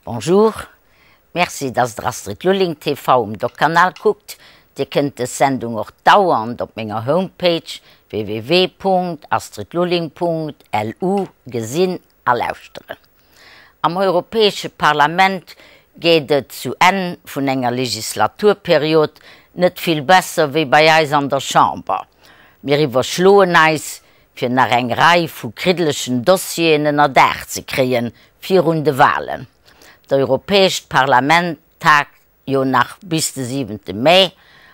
Bonjour, Merci dass der Astrid Lulling TV um Doc-Kanal kuckt. Dir kënnt dës Sendung och dauernd op menger Homepage www.astridlulling.lu gesinn a lauschteren. Am Europäesche Parlament geet et zu Enn vun enger Legislaturperiod net vill besser wéi bei eis an der Chamber. Mir iwwerschloen eis, fir nach eng Rei vu kriddelegen Dossieren ënner Daach ze kréie virun de Walen. D'Europäescht Parlament tagt jo nach bis de siwente Mä,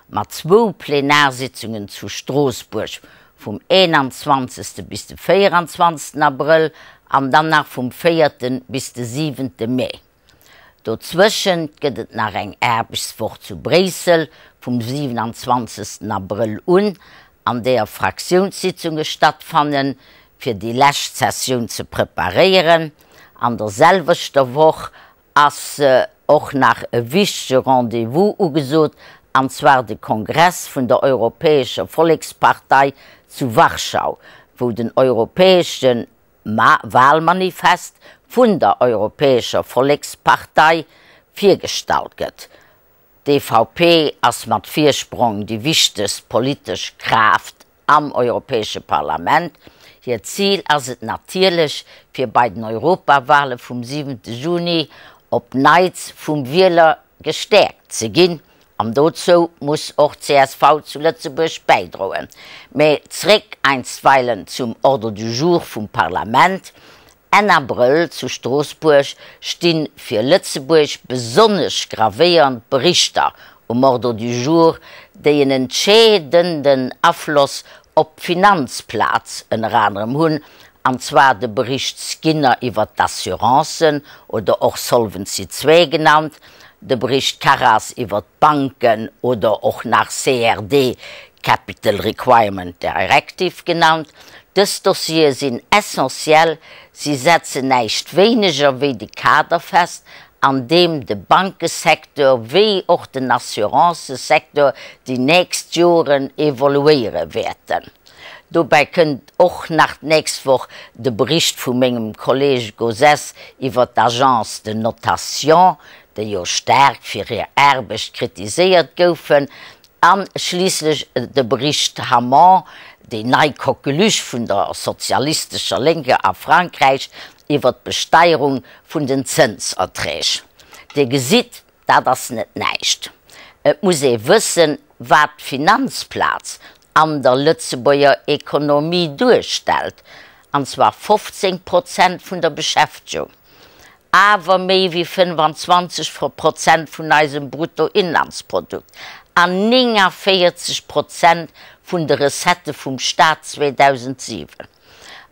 mat zwou Plenarsitzungen zu Stroossbuerg vum 21. bis de 24. Abrëll an dann nach vum véierte bis de siwente Mä. Dozwëschent gëtt et nach eng Aarbechtswoch zu Bréissel vum 27. Abrëll un, an deeër Fraktiounssitzunge stattfannen, fir déi lescht Sessioun ze preparéieren. An der selwechter Woch ass och nach e wichtege Rendez-vous ugesot, an zwar de Kongress vun der Europäescher Vollekspartei zu Warschau, wou den europäesche Wahlmanifest vun der Europäescher Vollekspartei virgestallt gëtt. D'EVP ass mat Virsprong déi wichtegst politesch Kraaft am Europäesche Parlament. Hiert Zil ass et natierlech, fir bei den Europawahle vum siwente Juni op Neits vum Wieler gestäerkt ze ginn. An dozou muss och csv zu Lëtzebuerg bäidroen. Mä zréck einstweilen zum Ordre du jour vum Parlament. Enn Abrëll zu Stroossbuerg sti fir Lëtzebuerg besonnesch gravéiernd Berichter um Ordre du jour, déi en entscheedenden Afloss op d'Finanzplaz ënner anerem hunn, an zwar de Bericht Skinner iwwert d'Assurancen oder och Solvency ii genannt, de Bericht Karas iwwert d'Banken oder och nach CRD, Capital Requirement Directive, genannt. Dës Dossiere sinn essentiell, si setzen näischt wéineger wéi de Kader fest, an deem de Bankesecteur wéi och den Assurancesecteur déi nächst Joren evoluéiere wäerten. Dobäi kënnt och nach d'nächst Woch de Bericht vu mengem Kolleeg Gauzès iwwert d'Agences de notation, déi jo staark fir hir Aarbecht kritiséiert goufen, a schliisslech de Bericht Hamon, déi nei Coqueluche vun der sozialistescher Lénker a Frankräich iwwert d'Besteierung vun den Zënserträg. Dir gesitt, dat ass net näischt. Et muss ee wëssen, wat d'Finanzplaz an der Lëtzebuerger Ekonomie duerstellt, an zwar 15 Prozent vun der Beschäftegung, awer méi wéi 25 Prozent vun eisem Bruttoinlandsprodukt an 49 Prozent vun de Recettë vum Staat 2007.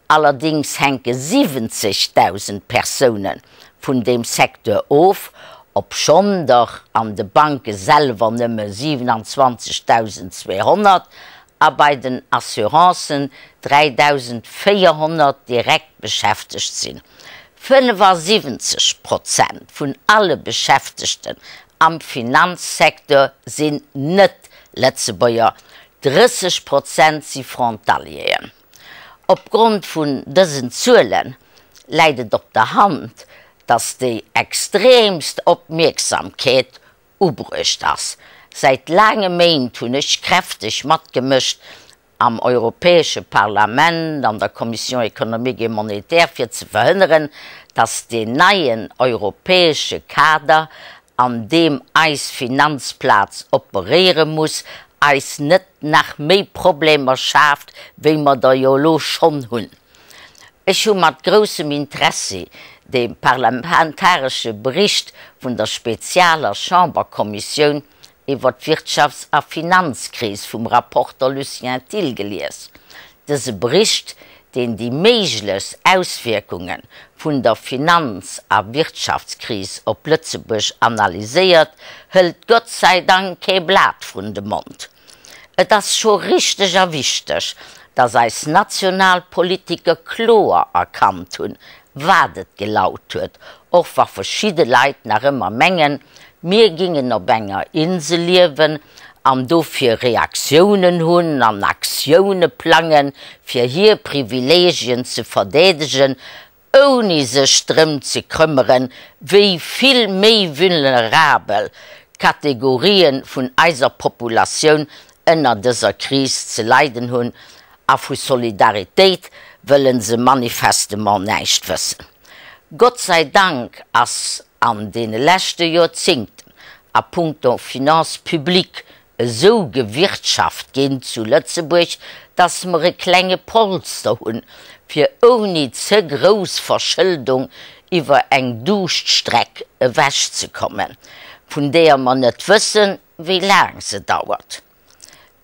Allerdéngs hänke 70.000 Persoune vun deem Secteur of, obschonn der an de Banke selwer nëmme 27.200 a bei den Assurancen 3.400 direkt beschäftegt sinn. 75 Prozent vun alle Beschäftegten am Finanzsecteur sinn Net-Lëtzebuerger, 30 Prozent si Frontalieren. Opgrond vun dësen Zuele läit et op der Hand, dass déi extremst Opmierksamkeet ubruecht ass. Säit laange Méint hunn ech kräfteg matgemëscht am Europäesche Parlament, an der Commission économique et monétaire, fir ze verhënneren, dass deen neien europäesche Kader, an deem eis Finanzplaz operéiere muss, eis net nach méi Problemer schaaft, wéi mer der jo elo schonn hunn. Ech hu mat groussem Interessi de parlamentaresche Bericht vun der spezialer Chamberkommissioun iwwer d'Wirtschafts a Finanzkris vum Rapporter Lucien Thill gelies. Dëse Bericht, deen déi méiglechst Auswierkunge vun der Finanz a Wirtschaftskris op Lëtzebuerg analyséiert, hëlt Gott sei Dank kee Blat vrun de Mond. Et ass scho richteg a wichteg, datt eis national Politiker kloer erkannt hunn, wat et gelaut huet, och wa verschidde Leit nach ëmmer mengen, mir gingen op enger Insel liewen an dofir Reaktiounen hunn an Aktioune plangen, fir hir Privilegien ze verdeedegen. ouni sech drëm ze këmmeren, wéi vill méi vulnerabel Kategorien vun eiser Populatioun ënner dëser Kris ze leiden hunn, a vu Solidaritéit wëllen se manifestement näischt wëssen. Gott sei Dank ass an deene leschte Joerzingten a puncto Finances publiques esou gewirtschaft ginn zu Lëtzebuerg, dass mer e klenge Polster hunn, fir ouni ze grouss Verschëldung iwwer eng Duuschtstreck ewechzekommen, vun deeër mer net wëssen, wéi laang se dauert.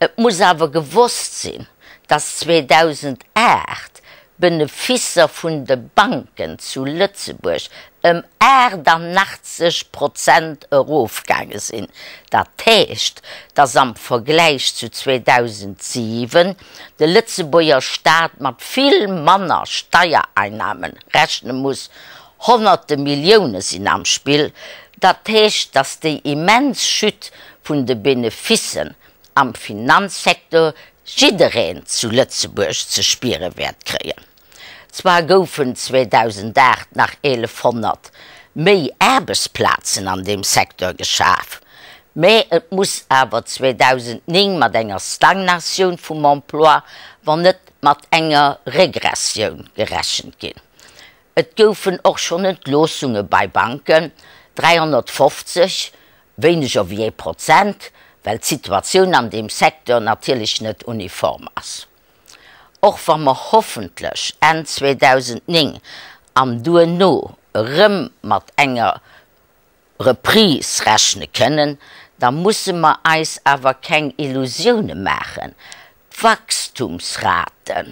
Et muss awer gewosst sinn, dass 2008 d'Benefisser vun de Banken zu Lëtzebuerg ëm 88 Prozent erofgaange sinn. Dat heescht, dass am Vergläich zu 2007 de Lëtzebuerger Staat mat vill manner Steiereinnahme rechne muss. Honnerte Millioune sinn am Spill. Dat heescht, dass déi immens Chute vun de Benefissen am Finanzsecteur jiddereen zu Lëtzebuerg ze spiere wäert kréien. Zwar goufen 2008 nach 1.100 méi Aarbechtsplazen an deem Secteur geschaf, mä et muss awer 2009 mat enger Stagnatioun vum Emploi, wann net mat enger Regressioun gerechent ginn. Et goufen och schonn Entloossunge bei Banken, 350, wéineger wéi ee Prozent, well d'Situatioun an deem Secteur natierlech net uniform ass. Och wa mer hoffentlech Enn 2009 an duerno erëm mat enger Reprise rechne kënnen, da musse mer eis awer keng Illusioune maachen, D'Wachstumsrate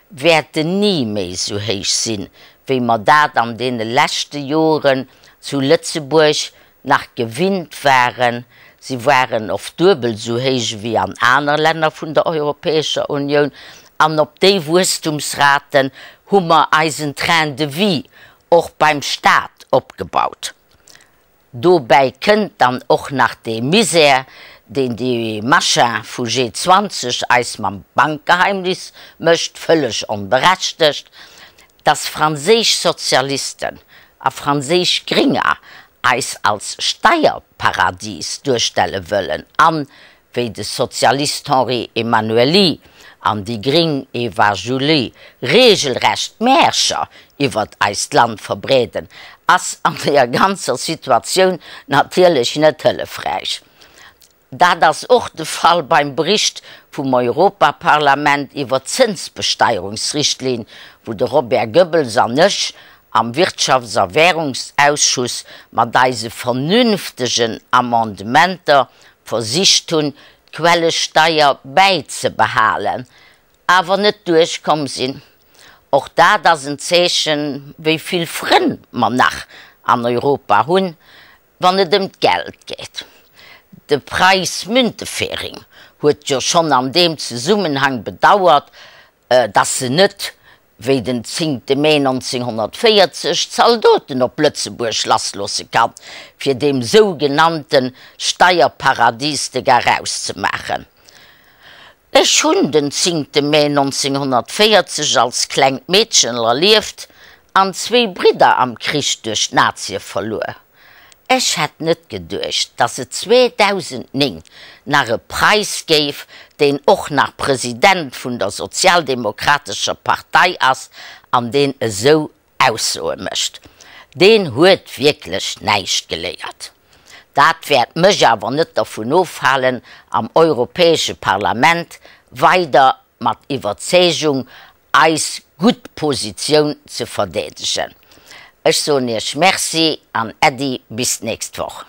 wäerten ni méi esou héich sinn, wéi mer dat an deene leschte Joren zu Lëtzebuerg nach gewinnt waren. Si waren oft duebel esou héich ewéi an aner Länner vun der Europäescher Unioun. An op déi Wuesstumsraten hu mer eisen Train de vie och beim Staat opgebaut. Dobäi kënnt dann och nach dee Misär, deen dee Machin vu G20 eis mam Bankgeheimnis mécht, vëlleg onberechtegt, dass franséisch Sozialisten a franséisch Gringer eis als Steierparadies duerstelle wëllen an, wéi de Sozialist Henri Emmanuelli an déi gring Eva Joly regelrecht Märcher iwwert eist Land verbreeden, ass an deeër ganzer Situatioun natierlech net hëllefräich. Dat ass och de Fall beim Bericht vum Europaparlament iwwer d'Zënsbesteierungsrichtlinn, wou de Robert Goebbels an ech am Wirtschafts a Währungsausschuss mat eise vernünftegen Amendementer versicht hunn, d'Quellesteier bäizebehalen, awer net duerchkomm sinn. Och dat ass en Zeechen, wéi vill Frënn mer nach an Europa hunn, wann et ëm d'Geld geet. De Preis Müntefering huet jo schonn an deem Zesummenhang bedauert, dass se net, wéi den zéngte Mee 1940, Zaldoten op Lëtzebuerg lassloosse kann, fir deem sougenannte Steierparadies de Garaus ze maachen. Ech hunn den zéngte Mee 1940 als klengt Meedchen erlieft an zwéi Bridder am Krich duerch d'Nazie verluer. Ech hätt net geduecht, dass et 2009 nach e Preiss géif, deen och nach President vun der sozialdemokratescher Partei ass an deen esou Aussoe mécht. Deen huet wierklech näischt geléiert. Dat wäert mech awer net dervun ofhalen, am Europäesche Parlament weider mat Iwwerzeegung eis gutt Positioun ze verdeedegen. Ech soen Iech Merci an Äddi bis d'nächst Woch.